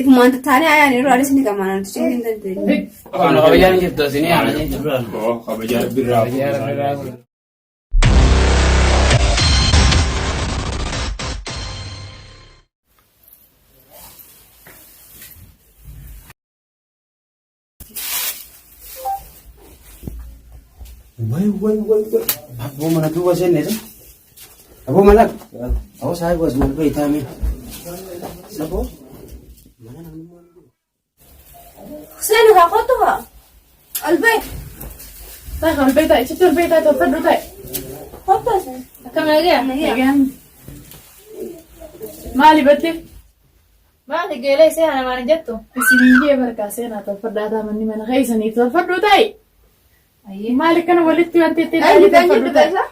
Ifumaan tattaanee ayaan yeroo anis ni qabna nuti cimuu hin dandeenyu. Afaan kabajaan jirtu asinii haala jechuudha. Kabajaa birraa. Kabajaa birraa. Way way way way. Aboo mana duuba seenne isa. Aboo mana. Aboo saahiba as mal bahi taame. Saboo. Mana namni maal godhu? Seeni haa kottu haa. Ol bahi. Taa'e ol bahi taa'e achitti ol bahi taa'e tolfadhu taa'e. Kottu asin. Akkam nagaya? Nagaan. Maali badde? Maali geelee isee ana maani jettu? Isiniin jee barkaa seenaa tolfadhaa taa manni mana keessaniif tolfadhu taa'e. Maali kana walitti wanti itti Eenyu eenyu dhufe isa?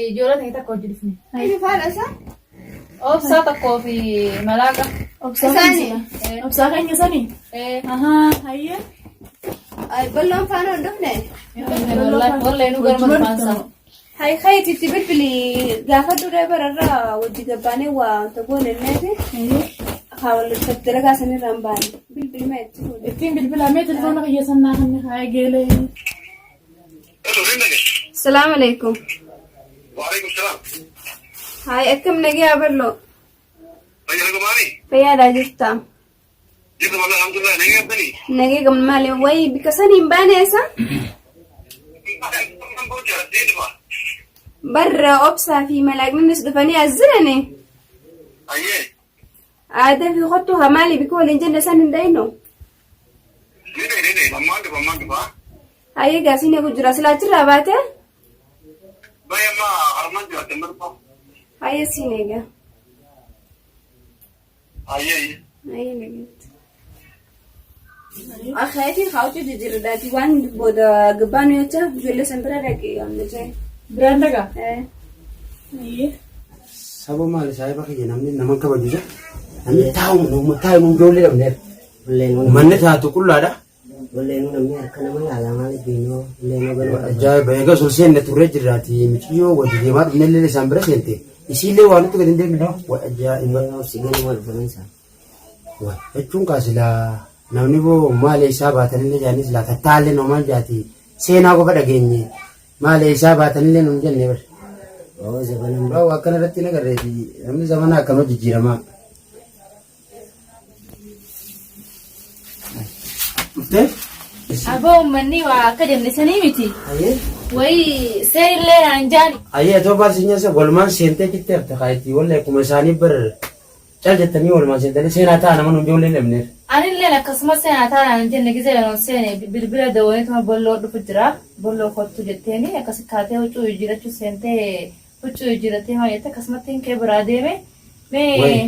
Ijoollee ta'e takka hojii dhufne. Eenyu faana isa? Obsaa tokkoo fi malaaqa. Isaani. Obsaa keenya sanii? Ahaa hayyee. Ay balloon faana hin dhufne. Wallahi nu garma dhufaansa. Hay hayti itti bilbili gaafa duree bararraa wajji gabbaanee waa wanta goone inneeti. Haa wal dalagaa sanirraa hin baane. Bilbili mee itti fuudhe. Ittiin bilbilamee telefoona kiyya sannaa kan haa eegeelee. Salaamu alaikum. Waalaikum salaam. Hay akkam nagee bal'oo. Fayyaa nagumaani? Fayyaadhaa jirta. Jirtu wallah alhamdulillah nagee qabdanii? Nagee qabna maali wayi bikka sanii hin baane isa? Barra obsaa fi malaaqninis dhufanii as jirani. Ayyee. Aadaa fi kottu haa maali bikka waliin jenne san hin dhaynu. Ni dhee ni dhee ammaan dhufa ammaan dhufa. Hayyee gaasiin eegu jira silaa achirraa baate. Baay'ee amma harmaan jira amma dhufa. Hayyee siin eega. Ayyee ayyee. Hayyee nagaatti. Akhayti hawti jijjiirradhaati waan booda gabbaanu jecha ijoollee san bira dhaqi amma jee. Biraan dhagaa? Eh. Hayyee. Saba maali saahiba kiyya namni nama kabaju isa. Namni taa'u nama taa'u nu ijoollee dhabneef. Manni taatu qullaadha. Walleenuu namni harka nama laalaa maaliif beeknoo walleenuu ganama qaba. Ajaa'iba egaa ol seenne turree jirraati miciyyoo wajji deemaa dhufne illee isaan bira seente isiillee waan nutti gadi hin deemne wa ajaa'iba. Obsi ganama dhufanii isaan. Wa jechuun kaa silaa namni boo maali isaa baatanillee jaanii silaa tattaallee noomaan jaati seenaa qofa dhageenye maali isaa baatanillee nuun jenne bar. Oo zabanaan Waa akkana irratti hin agarreeti namni zamana akkama jijjiiramaa. Dhuftee? Aboo uummanni waa akka jenne sanii miti. Ayyee. Wayii seenillee naan jaani. Ayyee atoo baal sinya sa walumaan seentee jettee hafte kaayitii wallahi akkuma isaanii bar cal jettanii walumaan seentanii seenaa ta'a nama nuun ijoollee dhabneer. Anilleen akkasuma seenaa ta'a naan jenne gizee lama seene bilbila dawwaniituma bolloo dhufu jira. Bolloo kottu jetteeni akkasi kaatee huccuu jijjiirachuu seentee Huccuu jijjiirrattee maal jette akkasumatti hin kee biraa deeme mee Wayi.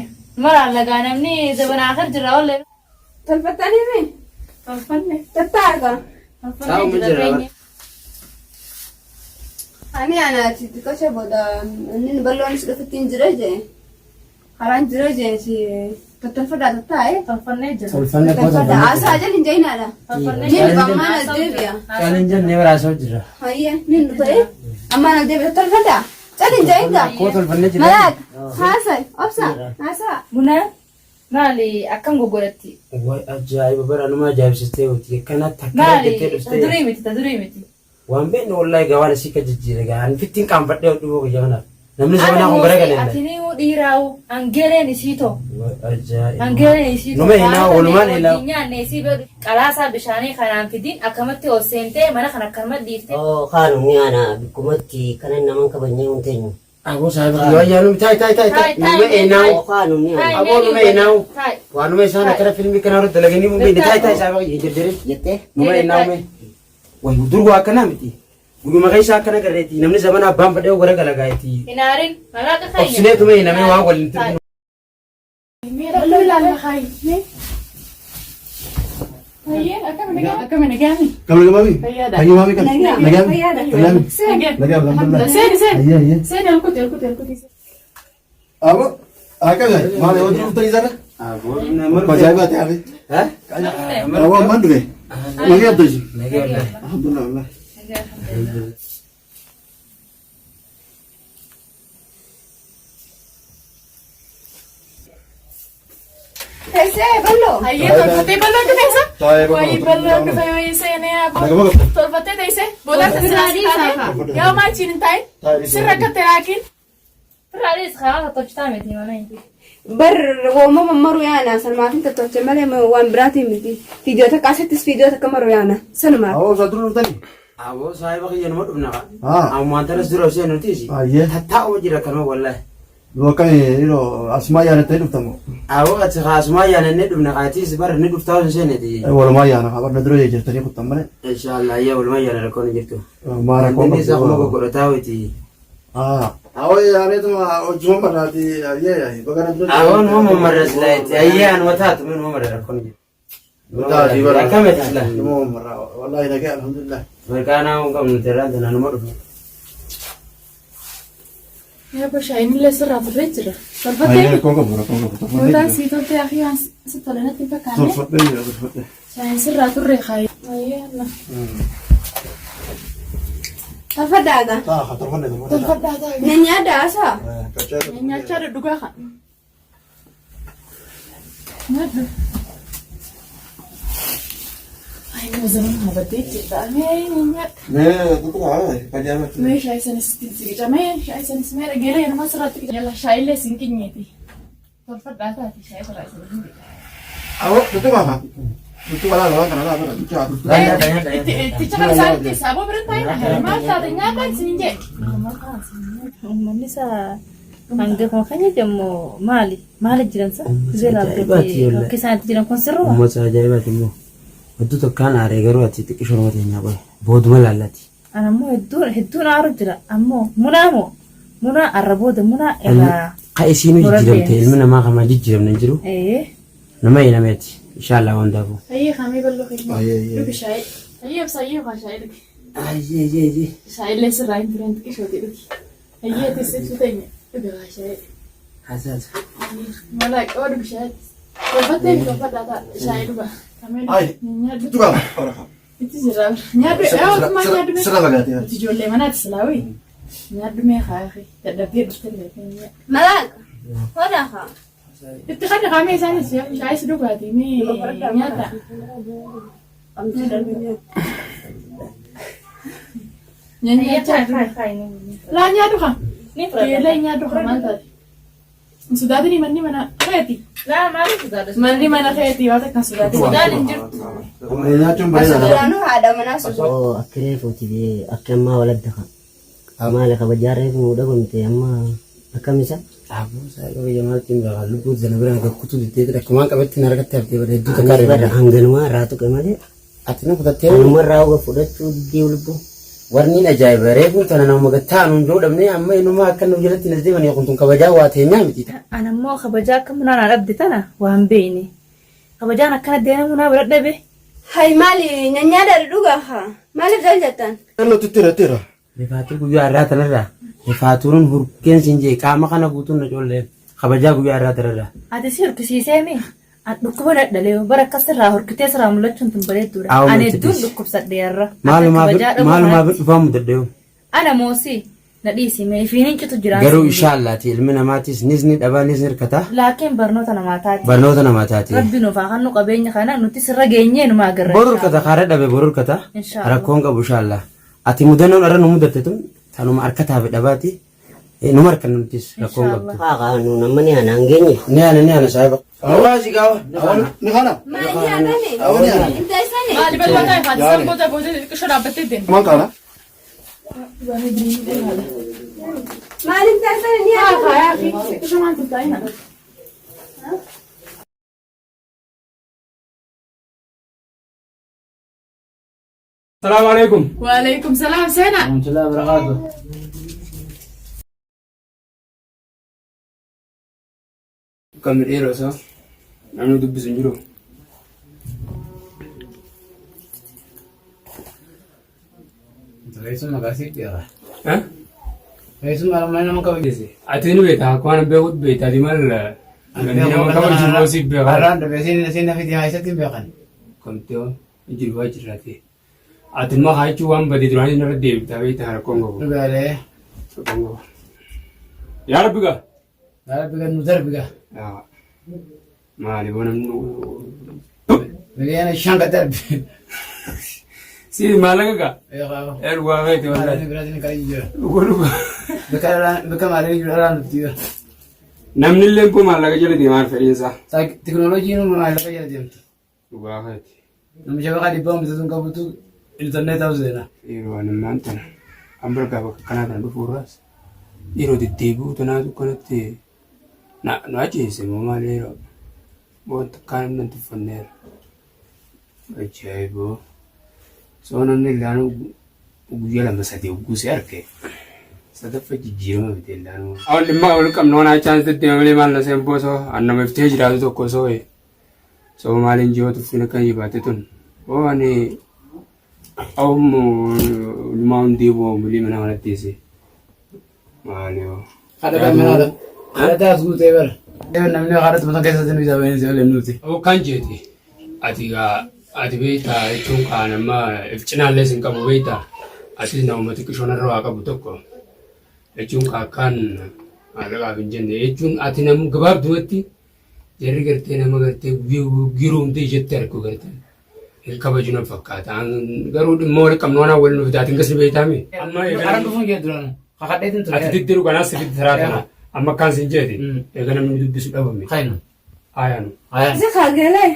maraan lagaa namni zabana akhir jirra wallee Tolfattanii mee? Tolfanne. Tattaa'a. tolfannee Taa'uma jirra jirra teenye. Ani anaati xiqqocha booda inni bal'oonis dhufutti hin jira jee. Karaan jira jee si tottolfadhaa tattaa'e. Tolfannee jira. Tolfanne koo Tolfadhaa tolfanne. haasaa jala hin jayinaadha. Tolfannee Ni jira. dhufa ammaan as deebi'a. Cal hin jenne biraa soo jira. Hayyee ni dhufa ammaan as deebi'a tolfadhaa. Cal hin jayinaa. Koo tolfanne jira. Malaak haasa obsa haasaa. Buna maali akkam goggodhatti? Way ajaa'iba bara numa ajaa'ibsistee hojii akkana takka Maali jettee ta dhuftee. durii miti ta durii miti. Waan beeknu wallahi gaa waan isii ka jijjiire gaa ani fittiin qaanfadhee hodhuu kiyya kanaaf. Namni zamanaa kun gara galee. Ati ni dhiiraa'u angeeleen isii too. Ajaa'iba. Angeeleen isii too. Numa hinaa walumaan hinaa. Wajjin nyaanne isii beeku qalaasaa bishaanii kanaan fidin akkamatti ol seentee mana kana akkanuma dhiiftee. Oo kaanu ni ana bikkumatti kanan naman kabajnee hin teenyu. Aboo saahiba kiyya wayyaa taai taai taai taai numa eenaawu. Oo kaanu ni ana. Aboo numa eenaawu. Waanuma isaan akkana filmii kana irratti dalaganii mun beekne taai taai saahiba kiyya hin jarjarin. Jettee? Numa eenaawu mee. Wayi dur waa akkanaa miti. Guyyuma keessa akkana garreeti namni zamana abbaan fedhee gara galagaa'eeti. Hinaarin malaaqa keenya. Obsinee tume namee waan waliin turre. Mee rakkoo ilaalla haayi. Mee. Hayyee akkami nagaa akkami nagaami. Kam nagamaami? Fayyaadha. Fayyamaami kan? Nagaa. Nagaami? Fayyaadha. Fayyaami? Nagaa. Nagaa alhamdulillah. Seeni seeni. Ayyee ayyee. Seeni alkuti alkuti alkuti. Abo akkami maal yoo dhuftanii sana? Aboo nama Ajaa'iba ta'e hafe. Ha? Abo ammaan dhufe. Nagaa abdashi. Nagaa wallahi. Alhamdulillah wallahi. Teessee bal'oo. Hayyee tolfattee bal'oo dhufeessa? Taa'ee bal'oo. Wayii bal'oo dhufe wayii seenee aboo. Nagama qabda. Tolfattee teessee booda sirraa yaa maal hin taa'in sirra akka teraakiin. Firaanis karaa tottolchitaa miti mana hin Bar woomama maru yaana sanumaaf hin tottolche malee waan biraatiin miti. Fiidiyoo takka asittis fiidiyoo takka maru yaana sanumaaf. Awoo isaa dura dhuftani. Aboo saahiba kiyya numa dhufna. Ah. Ammaan tanas dura ishee nuti. Ayyee. Tattaa'uma jira kanuma wallaahi. Nu akkami yeroo asumaa yaadattanii dhuftamu. Aboo ati haasumaa yaanannee dhufna kaatiis bara ni dhuftaa osoo isheeneti. Walumaa yaana haa barna dura jirtanii kuttan malee. Inshaallah ayyaa walumaa yaana rakkoon hin jirtu. Maa rakkoon Inni isaa kuma goggodhataa witi. Ah. Awoo yaaneetuma hojii marraati ayyee bagana dura. Aboo numa mamarra silaa itti ayyaa numa taatu numa mamarra rakkoon hin jirtu. Taati bara. Akkamitti silaa? Numa mamarra wallaahi nagee alhamdulillah. Mirqaanaa hin qabnu terraan tana numa dhufna. Yaa bashaayin illee sirraa turree jira. Ayyee Tolfattee rakkoon qabu rakkoon qabu. bootaan sii toltee akii waan si tole natti hin fakkaanne. Tolfadhee jira tolfadhee. Shaayin sirraa turree kaayi. Ayyee alla. Tolfadhaaga. Taa tolfadhee tolfadhee. Tolfadhaa taa'e. Na nyaadha asaa. Nyaachaa dhugaa kan. Nyaadhu. Ay, nama zaman habatee jedha. Mee nyaadha. Mee tuttuqa qajeelma. Mee shaayii sanis ittiin siqica. Mee shaayii sanis mee dhageelee nama sirraatti qica. Yalla shaayillee siin qinyeeti. Tolfadhaa taate shaayii sirraa isin hin dhiqa. Awoo tuttuqa haa. Tuttuqa laala waan kana laala tuttuqa. Itti caqan isaanitti saaboo bira taa'in maal taate nyaadhaa isin hin jedhe. Uummanni isaa hangafuma kan jedhamu maali? Maali jiran sa? Ajaa'ibaati yolla. Akka isaanitti jiran kun sirruma? Uummata ajaa'ibaati immoo. Hedduu tokkaan aaree garuu ati xiqqishoo nama teenyaa qoye. Booduma laallati. Ana immoo hedduun hedduun aaru jira. Ammoo munaa moo? Munaa arra booda munaa irraa. Ka isiinuu jijjiiramte ilmi namaa kamaa jijjiiramne hin jiru. Ee. Nama ilameeti. Inshaallah waan daafuu. Ayyee kamii bal'oo keenya. Ayyee ayyee. Dhugi shaayii. Ayyee ibsa ayyee kaa shaayii dhugi. Ayyee ayyee ayyee. Shaayillee sirraa hin tureen xiqqishooti dhugi. Ayyee atis ibsu teenya dhugi kaa shaayii. Hasaasa. Malaa qaba dhugi shaayii. Tolfattee tolfadhaa ta'a shaayii dhuga. Kamii Ay. nyaadhu. Tuttuqa haa. Itti sirraa nyaadhu. Ee otumaa nyaadhu mee. Sirra fagaatee. Itti ijoollee manaati silaawii. Nyaadhu mee kaa dadhabdee dhuftee illee. Malaaqa. Hodaa haa. Itti kan qaamee isaanis shaayis dhugaatii mee nyaata. Nyaachaa Laa nyaadhu kan. Ni fudhata. Beela nyaadhu kan maal taate. Sodaatiin manni mana keeti. Laa maaliif sodaadha? Manni mana keeti waan takka sodaatiin. Sodaan hin jirtu. Nyaachuun bareedaadha. Duraanuu haadha manaa sun. Oo akka reefuuti bee akka ammaa waladda kan. Maali kabajaa reefu nuu dhabamte amma akkam isa? Aboo saahiba kiyya maaltu hin beekaa lubbuu sana biraan gakkutu diddeeti akkumaan qabetti na harkatti haftee bara hedduu takka Anis bara argina. hanganumaa irraa tuqe malee Ati nu kutattee anuma irraa uga fudhachuu diddee lubbuu. warniin ajaa'iba reefuun tana nama gattaa nuun jiru dhabnee amma inuma akka nu jalatti nas deemanii kun tun kabajaa waa teenyaa miti. Ana immoo kabajaa akka munaa naa dhabde tana waan beekne. Kabajaan akkana deena munaa bira dhabe. Hay maali nyaadha dhugaa haa. Maaliif dal jettan? Ello tittira tira. Rifaatuu guyyaa irraa tanarraa rifaatuun hurkeen siin jee qaama kana guutuun na coollee kabajaa guyyaa irraa tanarraa. Ati si horkisiisee mi? An dhukkuba dadhalee bara akkas irraa horkitee sirraa mul'achuun tun bareedduudha. Haa, Ani uummattis. hedduun dhukkubsadhe yarra. Maalumaa dhufaa mudadheewu. Ana moosii na dhiisi mee ifiin hin citu jiraan. Garuu inshaallaati ilmi namaatis nis ni dhabaa nis ni hirkata Laakiin barnoota namaa taati. barnoota namaa taati. Rabbi nuuf haa kennu qabeenya kana nuti sirra geenyee numa agarra. Boru hirkata kaara dhabe boru hirkata Inshaallah. rakkoon qabu inshaallah. Ati mudannoon irra nu mudatte tun tanuma harkataa fi dhabaati numa harka nutis rakkoon qabdu. Haa haa nuun amma ni ana hin geenye. Ni ana ni ana saahiba. Awwaa si gaawa. Ni kana. Maal nyaatani? Awoo ni ana. Inta isani? Maali bal'oo taa'e faati isaan booda booda xiqqishoo dhaabbattee deemte. Maal qaala? Maal inta isani ni Haa nyaatani? haa xiqqishoo maal taa'ina. السلام عليكم Waalaikum salaam seenaa. ورحمة الله وبركاته كم dhiiroo isaa namni dubbisu hin jiru. Reessuma maqaa dhiira. Eh? Reessuma mana nama kabajeesse. Ati ni beektaa akka waan beekuut beektaa ati maal namni nama kabaju boosiif beekaa. Har'aan dhabee siin nafi diimaa isatti hin beekan. Kamtee jiru waa jirraate. Ati immoo haa jechuun waan badii duraan irra deebitaa beektaa rakkoon qabu. Dhugaalee. Rakkoon qabu. Yaa Rabbi gaa. Yaa Rabbi nu darbi gaa. Yaa. Maali boo namni 5 miliyoona gad darbe. Si maallaqa gaa? Ee dhugaa keeti Maallaqni wallaahi. biraatiin kan jira. Dhugaa dhugaa. Bakka dhalaan bakka maallaqni jiru dhalaan dhufti. Namni illee boo maallaqa jala deemaa fedhiinsaa. Teknooloojiin maallaqa jala deemti. Dhugaa keeti. Namicha bakka dhibbaa bitatu hin qabutu intarneet ta'uu seena. Yeroo ani ammaan tana an bargaa bakka kanaa kana dhufu irraas yeroo deddeebi'uu tanaatu kanatti na nu ajjeese moo maal yeroo wanta kaan namni tuffanneera. Ajaa'iboo. Soo namni illaanuu guyyaa lama sadii hogguu si arge sadaffa jijjiirama fide illaanuu. Awwan dhimma wal qabnu waan achaan deddeema malee maal na seen boosoo an nama iftee jiraatu tokko osoo soo maaliin ji'oo tuffiin akka jibaate tun. Oo ani awummu lumaa hundee bu'aa milii mana kanatti teesse. Maali hoo. Kadhataa mana kadhataa as guutee bara. Namni kadhatu mataa keessatti nu jabeenya si waliin nuti. Aboo kan jeeti ati gaa ati beektaa jechuun kaan amma if cinaallee sin qabu beektaa atis nama xiqqishoon irra waa qabu tokko jechuun kaa akkaan maallaqaaf hin jenne jechuun ati nam gabaabdumatti jarri gartee nama gartee giruu hundi ijatti argu gartee hin kabaju nan fakkaata. Garuu dhimma wal qabnu waan wal nuuf daatiin gasni beektaami. Amma Karan dhufuun jee duraan kakadheetiin ture. Ati diddiru kanaas si fiddi taraa tana. Amma akkaan sin jeeti. Eega namni dubbisu dhabame. Kaynu. Ayaanu. Ayaan. Si kaagalee.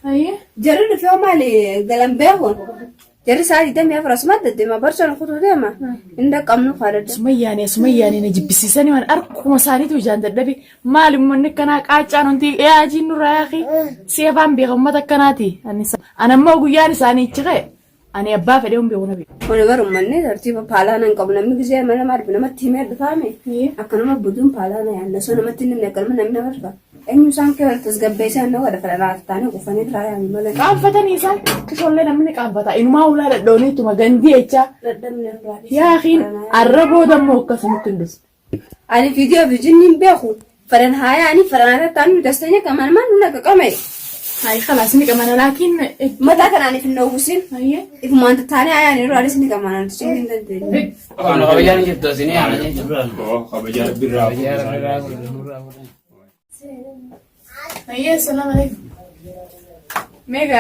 Ayyee. Jarri dhufee maali galan beeku. Jarri sa'a 24 asuma deddeema barcaan kutuu deema. Hin dhaqqabnu kaadadda. Sumayyaanii sumayyaanii na jibbisiisanii waan arkuma isaaniitu ijaan dadhabe maali uummanni akkanaa qaacaan hundi ee ajiin nurraa yaaqi si afaan beeka uummata akkanaati ani ammoo guyyaan isaanii ichi ka'e ani abbaa fedhee hin beeku na beeku. Kuni bara uummanni tartiiba paalaana hin qabu namni gisee mana nama argu namatti himee dhufaame akkanuma buduun paalaana yaadna osoo namatti hin himne akkanuma namni nama dhufa. Eenyu isaan kee wal tasgabbeessee annoo godha fedha taanee qufanii biraa yaa'u malee. Qaanfatanii isaan qishoollee namni qaanfata inumaa ulaa dhadhooniituma gandii jechaa Dadhabni irraa. yaakiin arra booda immoo akkasumatti hin dhufu. Ani viidiyoo fi jinni hin beeku. Fedhan haa yaa'anii fedhan haa taa'anii dasteenya qamaan maal nuna qaqame. Hayi khalaas ni qabana laakiin Mataa kanaan if hin oowwisin. Ayyee. Ifumaan tattaanee haa yaa'anii irraa ni qamaan hin dandeenye. Kabajaan jirtu asinii haala jechuudha. Kabajaa rabbi irraa Kabajaa rabbi irraa fuudhu. Ayyee salaam alaikum. Meega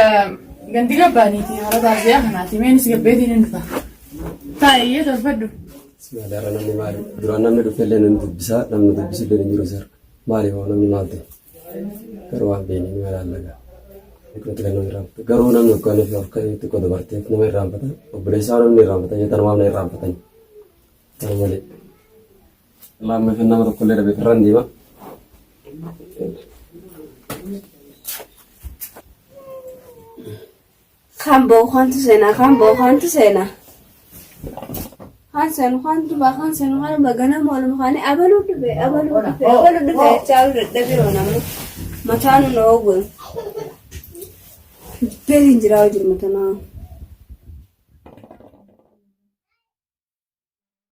gandi gabbaaniiti hara baasiyaa kanaati meenis gabbeetiin hin dhufa. Taa'iyyee tolfadhu. Madaara namni maali? Duraan namni dhufe illee namni dubbisaa namni dubbisu illee hin jiru sir. Maali hoo namni maal ta'e? Garuu waan beekne ni malaallaga. Nuti kan nama irraanfatu. Garuu namni hoggaan fi harka xiqqoo dabarteef nama irraanfata. Obboleessaa namni irraanfata jettan waan na irraanfatan. Kana malee. Lammii fi nama tokko illee dhabe karraan deema. Kan ba'u kantu seenaa kan ba'u kantu seenaa. Kan seenu kantu ba'a kan seenu kan ba'a ganama waluma kaanii abaluu dhufe abaluu dhufe abaluu dhufe jechaa dadhabee yoo namni mataan nu ogu. Beekin jiraa hojii matanaa.